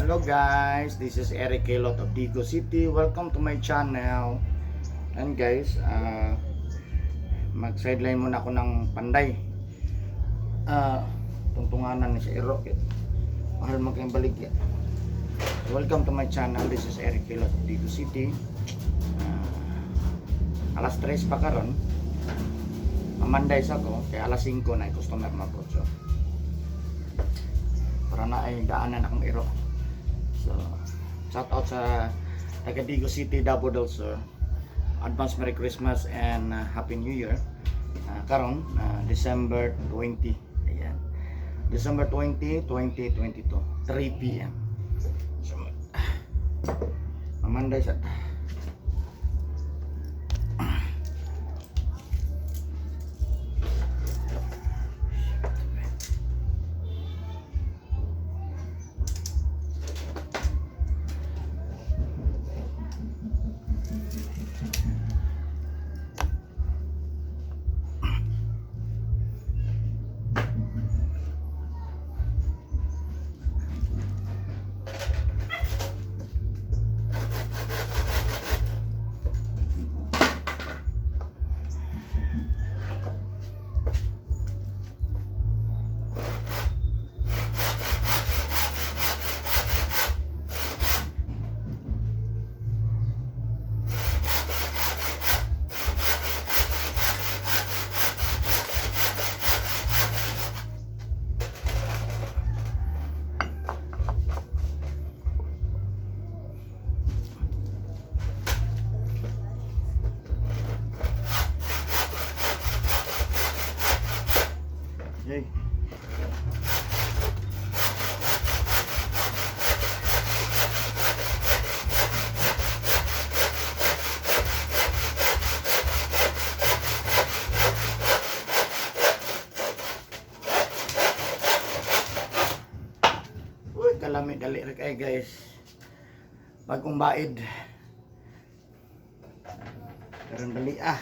Hello guys, this is Eric Kelot of Digos City. Welcome to my channel. And guys, mag-sideline muna ako ng panday. Tungtunganan ni sa iro. Mahal man kayong baligya. Welcome to my channel. This is Eric Kelot of Digos City. Alas 3 pa karon. Mamanday sa ko kay alas 5 na customer ma-approach. So, para na ay daanan akong iro. So, shout out sa taga Digos City, Davao del Sur. Advance Merry Christmas and Happy New Year. Karon, December 20. Ayan. December 20, 2022, 3 p.m. So, mamanday sa. Yay. Uy, kalami dali ra kay, guys. Bagong baid. Karon dali ah.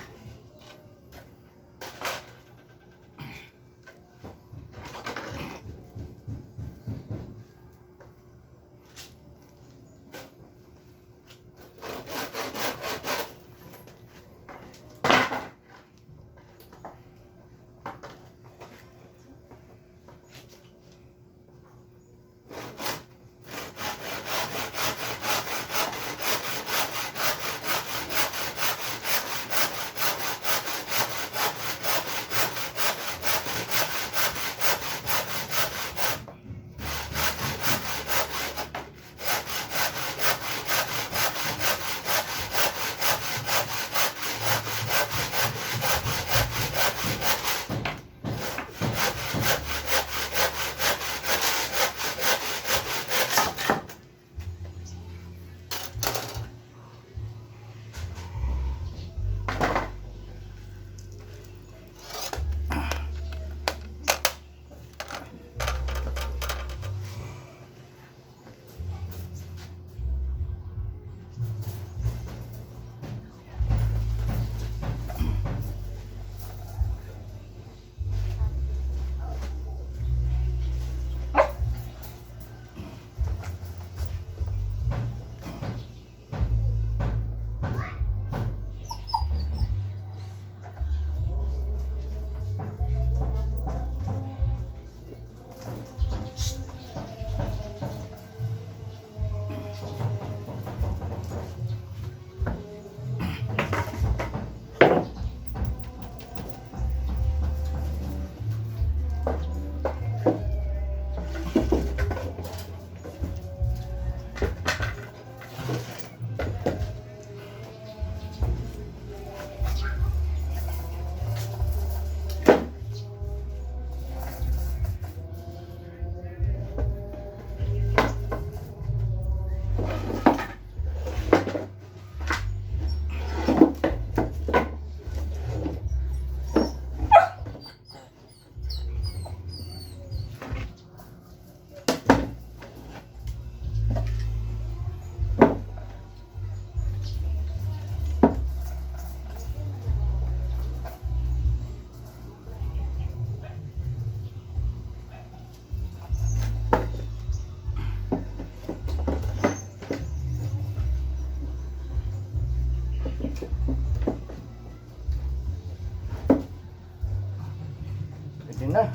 Yun na.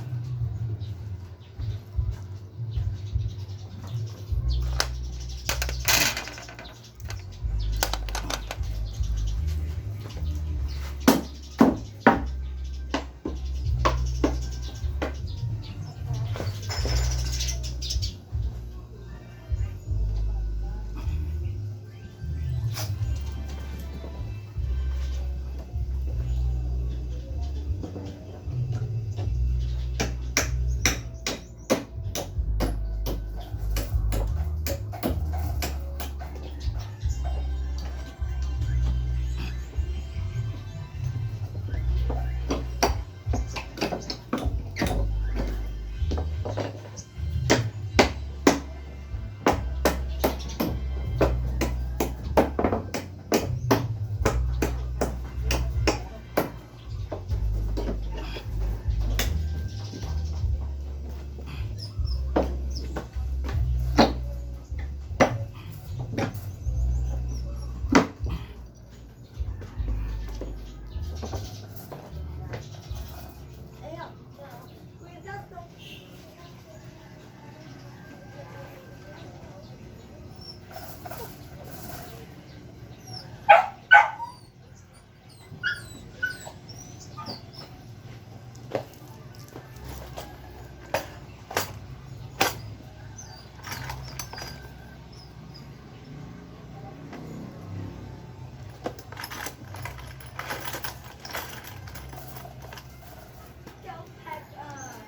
Don't pack up.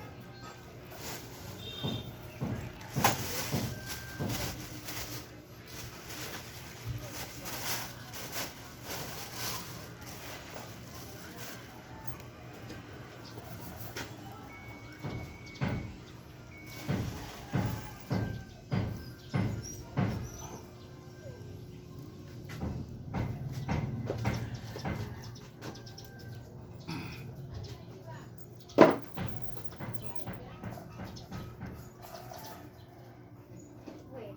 Wait.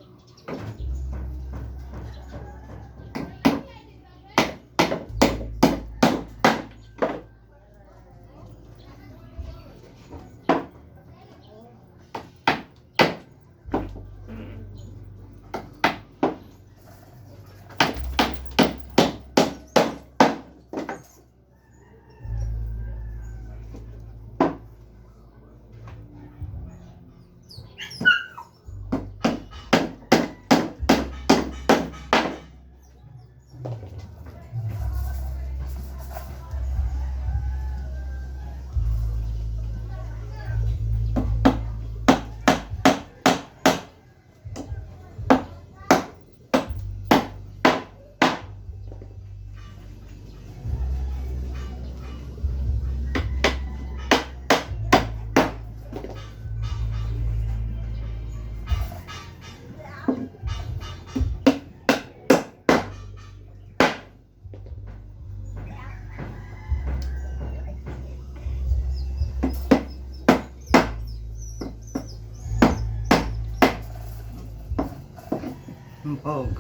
Bog.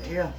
Yeah.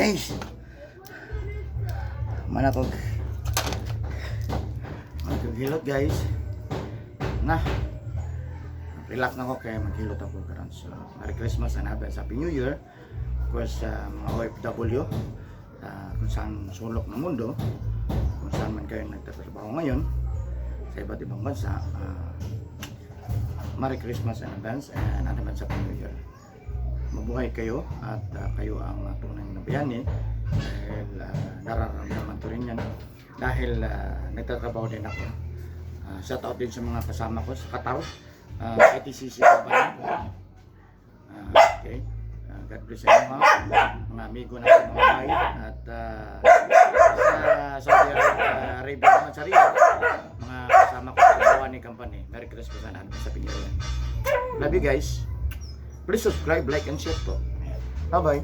Guys. Mana kog hilot, guys. Na. Relax na ko kaya maghilot ako karon. So, Merry Christmas and Happy Happy New Year. Of course, sa mga OFW, kung saan sulok ng mundo, kung saan man kayo nagtatrabaho ngayon, sa iba't ibang bansa, Merry Christmas in advance and advance Happy New Year. Mabuhay kayo at kayo ang tunay na bayani dahil nararamdaman ko rin yan dahil nagtatrabaho din ako. Shout out din sa mga kasama ko sa Qatar, ITCC Company. Okay. God bless sa inyo, ha, mga amigo natin, mga bay at sa Saudi Arabia naman, sa Riyadh, mga kasama ko sa Bawani Company. Merry Christmas and advance Happy New Year. Love you guys. Please subscribe, like, and share po. Bye-bye.